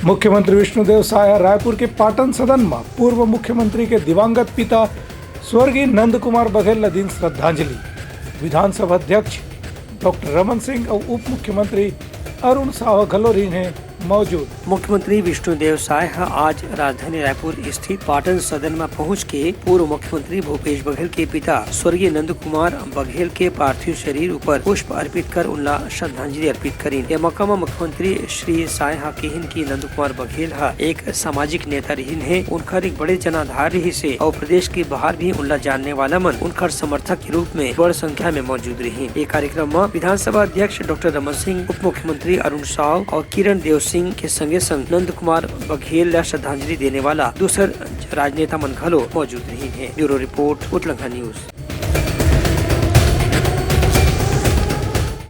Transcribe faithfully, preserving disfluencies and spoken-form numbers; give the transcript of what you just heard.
मुख्यमंत्री विष्णुदेव साय ह रायपुर के पाटन सदन म पूर्व मुख्यमंत्री के दिवंगत पिता स्वर्गीय नंद कुमार बघेल ल दिन श्रद्धांजलि। विधानसभा अध्यक्ष डॉक्टर रमन सिंह अउ उप मुख्यमंत्री अरुण साव घलो रिहिन हे मौजूद। मुख्यमंत्री विष्णुदेव साय ह आज राजधानी रायपुर स्थित पाटन सदन म पहुंच के पूर्व मुख्यमंत्री भूपेश बघेल के पिता स्वर्गीय नंद कुमार बघेल के पार्थिव शरीर ऊपर पुष्प अर्पित कर उनला श्रद्धांजलि अर्पित करिन। ये मौका म मुख्यमंत्री श्री साय ह किहिन कि नंद कुमार बघेल ह एक सामाजिक नेता रिहिन हे, उनकर एक बड़े जनाधार रिहिस हे अउ प्रदेश के बाहर भी उनला जानने वाला मन उनकर समर्थक के रूप में बड़ संख्या में मौजूद रिहिन। ये कार्यक्रम म विधानसभा अध्यक्ष डॉक्टर रमन सिंह, उप मुख्यमंत्री अरुण साव अउ किरण देव सिंह के संगे संग नंद कुमार बघेल ला श्रद्धांजलि देने वाला दूसर राजनेता मन घलो मौजूद रिहिन हे। Bureau report, Utlangha news.